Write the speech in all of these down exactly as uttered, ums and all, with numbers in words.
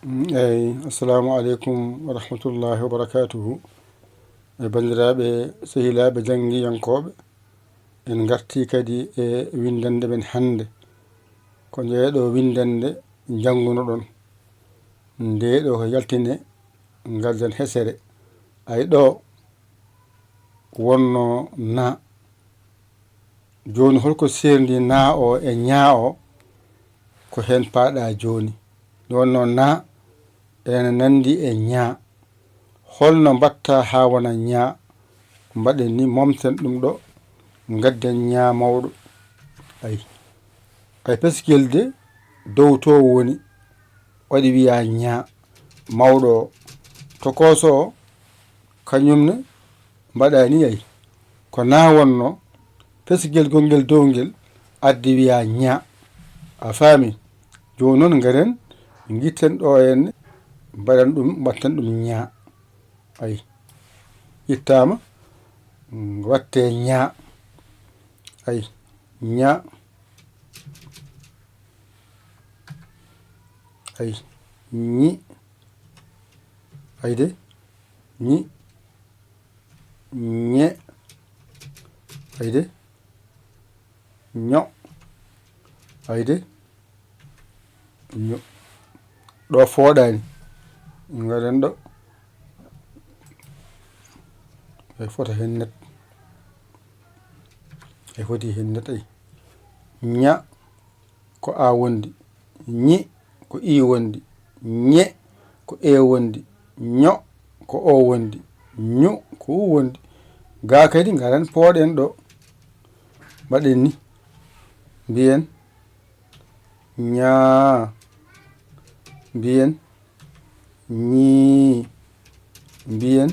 Eyi, assalamu aleykum wa rahmatullahi wa barakatuhu. E banndiraaɓe, sehilaaɓe janngiyankooɓe, en ngartii kadi e winndannde men hannde. Ko ndee ɗoo winndannde njanngunoɗon. Ndee ɗoo ko yaltine ngadden hesere. Ay ɗoo wonnoo na. Jooni holko seerndi na o e ñaa o? Ko heen paaɗaa jooni. Nde wonnoo na ene nanndi e ñaa. Holno mbaɗtaa haa wona ñaa? Mbaɗen ni, momten ɗum ɗo, ngadden ñaa mawɗo. Ay, ay peskiyel de dow to woni, waɗi wiyaa ñaa mawɗo o. Tokooso o, kañum ne, mbaɗaa ni ay. Ko na wonnoo, peskiyel gongel dow ngel addi wiyaa ñaa. A faami? Jooni noon ngaren, ngitten ɗo henne, mbaɗen ɗum, mbatten ɗum ñaa. Ay, ittaama, mm, watte ñaa. Ay, ñaa. Ay, ñi. Ay de, ñi. Ñe. Ay de, ño. Ay de, ño. Ɗo fooɗaani. Ngaɗen ɗo. Ay, fota heen net. Ay, foti heen net, ay. Ña ko a wondi. Ñi ko i wondi. Ñe ko e wondi. Ño ko o wondi. Ñu ko u wondi. Ga kadi, ngaren pooɗen ɗo. Mbaɗen ni. Mbiyen ñaa. Mbiyen ñii. Mbiyen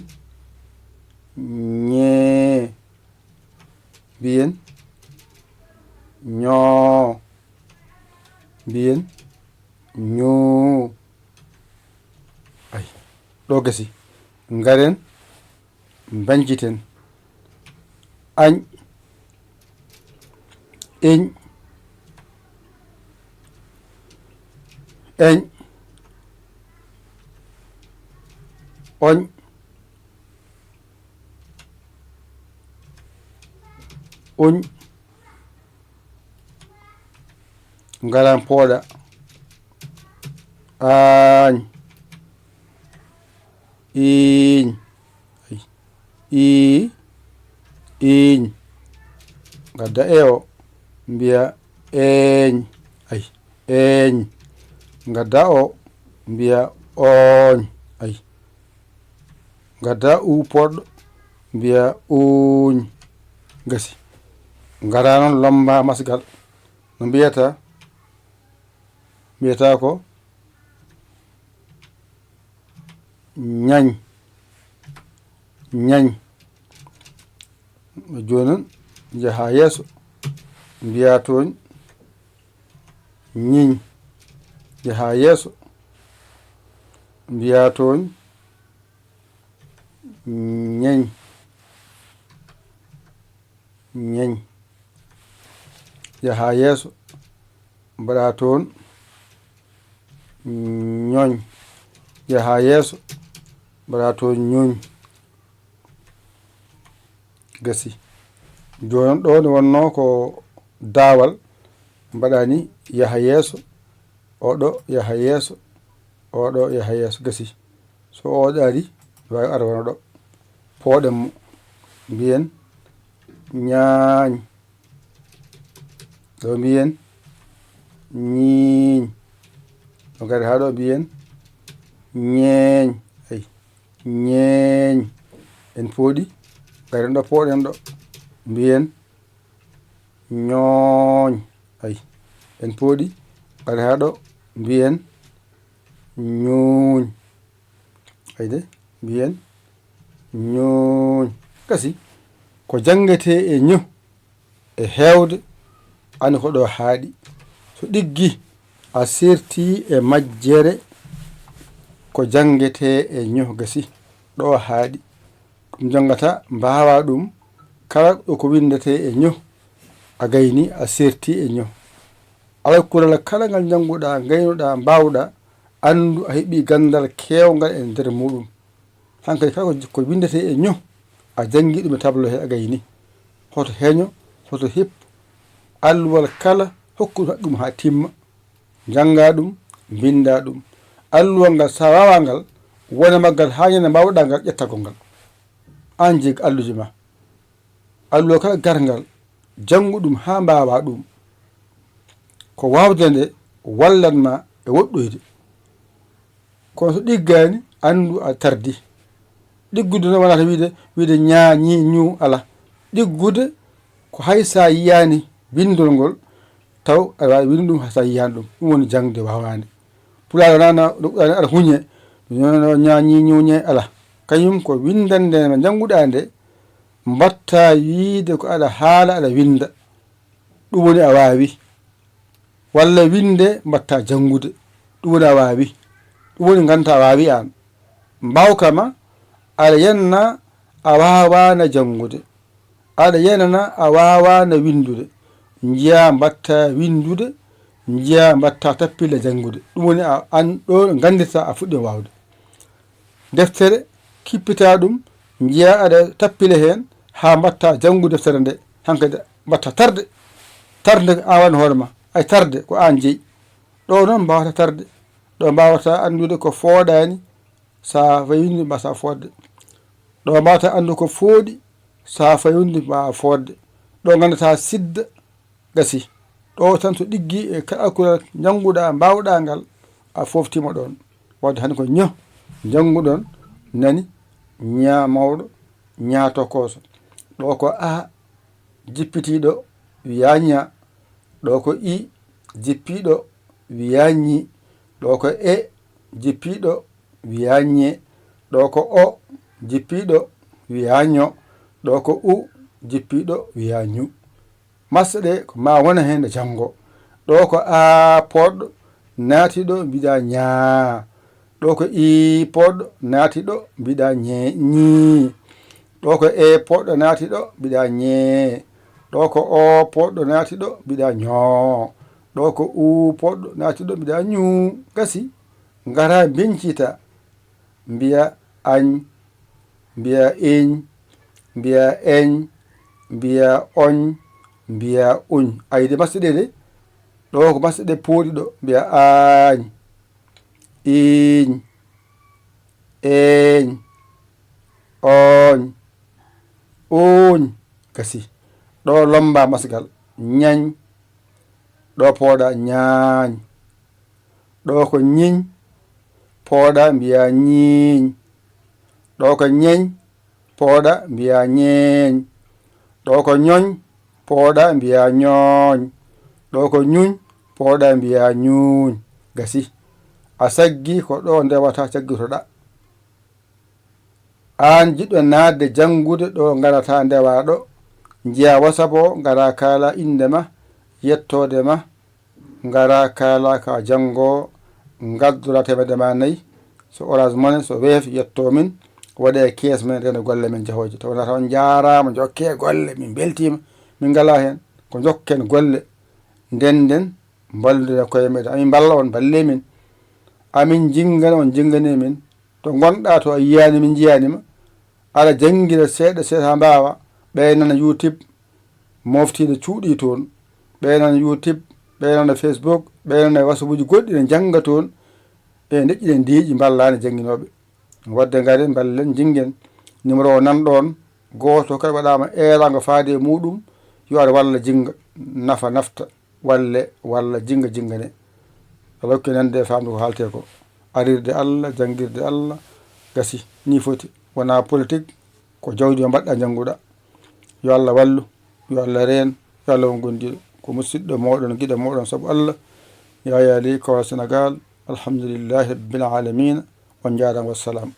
ñee. Mbiyen ñoo. Mbiyen ñuu. Ay, ɗo gasi. Ngaren. Mbañjiten. Añ. Iñ. Eñ. Oñ. Uñ. Ngaran pooɗa. Aañ. Iiñ. Ay. Ii. Iiñ. Ngadda e o. Mbiya eeñ. Ay. Eeñ. Ngadda o. Mbiya ooñ. Ay. Ngadda u pooɗɗo. Mbiya uuñ. Gasi. Ngara noon lomba masgal. No mbiyata? Mbiyata ko ñañ. Ñañ. Jooni noon, njaha yeeso. Mbiya toon ñiñ. Njaha yeeso. Mbiya toon ñeñ. Ñeñ. Yaha yeeso. Mbaɗa toon ñooñ. Yaha yeeso. Mbaɗa toon ñooñ. Gasi. Jooni noon, ɗo nde wonnoo ko daawal, mbaɗa ni yaha yeeso, oɗo yaha yeeso, oɗo yaha yeeso. Gasi. So o daari, waawi ara wona ɗo. Pooɗen mo. Mbiyen ñaañ. Ɗo mbiyen ñiiñ. Ɗo ngari haa ɗo mbiyen ñeeñ. Ay, ñeeñ. En pooɗi. Ngaren ɗo, pooɗen ɗo. Mbiyen ñooñ. Ay, en pooɗi. Ngari haa ɗo mbiyen ñuuñ. Ay de, mbiyen ñuuñ. Gasi, ko janngetee e ñu e heewde, ani ko ɗo haaɗi. So ɗiggi, a seerti e majjere ko janngetee e ñu. Gasi, ɗo haaɗi. Ɗum janngata, mbaawa ɗum, kala ɗo ko winndetee e ñu, a gayni, a seerti e ñu. Alaa kulal kala ngal njannguɗaa, ngaynuɗaa, mbaawɗaa, Anndu a heɓii ganndal keewngal e nder muuɗum. Hankadi kala ko, ko winndetee e ño, a janngii ɗum e tablo he, a gayni. Hoto heño, hoto hippo. Alluwal kala, hokku ɗum haqqe mum haa timma. Njanngaa ɗum, mbinndaa ɗum. Alluwal ngal, so a waawaa ngal, wona maggal haa ñande mbaawɗaa ngal, ƴettagol ngal. Aan jeygu alluuji ma. Alluwal kala garngal, janngu ɗum haa mbaawaa ɗum. Ko waawde nde wallan ma e woɗɗoyde. Kono so ɗiggaani, anndu a tardi. Ɗiggude noon wonata wiyde, wiyde ñaa, ñii, ñuu, alaa. Ɗiggude ko hay so a yiyaani winndol ngol, taw aɗa waawi winnde ɗum hay so a yiyaani ɗum. Ɗum woni jaŋde waawande. Pulaar wonaa no, no, no aɗa huñe, no, no, ñaa, ñii, ñuu, ñee, alaa. Kañum ko winndannde nde njannguɗaa nde, mbaɗtaa wiyde ko aɗa haala, aɗa winnda. Ɗum woni a waawi. Walla winnde mbaɗtaa janngude. Ɗum woni a waawi. Ɗum woni nganndu-ɗaa a waawi aan. Mbaawka ma, aɗa yenna a waawaana janngude. Aɗa yenana a waawaana winndude. Njiyaa mbaɗtaa winndude, njiyaa mbaɗtaa tappille janngude. Ɗum woni a, aan ɗo nganndirtaa a fuɗɗii waawde. Deftere, kippitaa ɗum, njiyaa aɗa tappile heen, haa mbaɗtaa janngude deftere nde. Hankadi mbaɗtaa tarde. Tarde ko aan waɗi hoore ma. Ay tarde ko aan jeyi. Ɗo noon mbaawata tarde. Ɗo mbaawata anndude ko fooɗaani, so a fawii winndude mbaawata fooɗde. Ɗo mbaawata anndude ko fooɗi, so a fawii winndude mbaawaa fooɗde. Ɗo nganndataa sidda, gasi. Ɗo tan so ɗiggii e kala alkulal njannguɗaa, mbaawɗaa ngal, a fooftiima ɗoon. Waɗde hannde ko ño njannguɗon, nani, ñaa mawɗo, ñaa tokooso. Ɗo ko a, jippitiiɗo, wiyaa ñaa. Ɗo ko i, jippiiɗo, wiyaa ñii. Ɗo ko e, jippiiɗo, wiyaa ñee. Ɗo ko o, jippiiɗo, wiyaa ño. Ɗo ko u, jippiiɗo, wiyaa ñu. Masɗe ɗe ko maa wona heen nde janngo. Ɗo ko a poɗɗo naatiiɗo, mbiɗaa ñaa. Ɗo ko i poɗɗo naatiiɗo, mbiɗaa ñee, ñii. Ɗo ko e poɗɗo naatiiɗo, mbiɗaa ñee. Ɗo ko o poɗɗo naatiiɗo, mbiɗaa ñoo. Ɗo ko u poɗɗo naatiiɗo, mbiɗaa ñuu. Gasi, ngara mbincita. Mbiya añ, mbiya iñ, mbiya eñ, mbiya oñ, mbiya uñ. Ayde masɗe ɗe de, ɗo ko masɗe ɗe pooɗi ɗo. Mbiya aañ, iiñ, eeñ, ooñ, uuñ. Gasi. Ɗo lomba masgal. Ñañ. Ɗo pooɗa ñaañ. Ɗo ko ñiñ. Pooɗa mbiya ñiiñ. Ɗo ko ñeñ. Pooɗa mbiya ñeeñ. Ɗo ko ñoñ. Pooɗa mbiya ñooñ. Ɗo ko ñuñ. Pooɗa mbiya ñuuñ. Gasi. A saggi ko ɗo ndewata caggitoɗa. Aan jiɗɗo naatde janngude ɗo ngarata ndewaa ɗo, njiyaa WhatsApp o, ngara kaala innde ma, yettoode ma, ngara kaala ka janngo, ngaddora teemedde ma nayi, so Orange Money, so Wave, yettoo min, waɗee e kees men, reena golle men jahooje. Tawa nata on njaaraama, njokkee golle, min mbeltiima, min ngalaa heen. Ko njokken golle, ndennden, mballondira koye meɗen. Amin mballa on, mballee min. Amin njinngan on, njinnganee min. To ngonɗaa to a yiyaani min, njiyaani ma, aɗa janngira seeɗa seeɗa haa mbaawa. Ɓe nana YouTube, moftiiɗo cuuɗii toon. Ɓe nana YouTube, ɓe nana Facebook, ɓe nana WhatsAppuuji goɗɗi ne njannga toon. E ndeƴƴi ɗen deeƴi mballaani jannginooɓe. Waɗde ngaren, mballen, njinngen. Numéro o nan ɗoon, gooto kala waɗaama eeraango faade e muuɗum, yo aɗa walla jinnga, nafa nafta. Walle walla jinnga jinngane. Aɗa hokki nande e faamde ko haaltee ko. Arirde Allah, janngirde Allah, gasi. Nii foti. Wonaa politik, ko jawdi o mbaɗɗaa njannguɗaa. Yo Allah wallu, yo Allah reen, yo Allah won gondiiɗo. Ko musidɗo mooɗon, giɗo mooɗon sabu Allah. Yaya Ley, Kawal Senegaal. Alhamdulillahi Rabbil Aalamiina. On njaaraama, wassalam.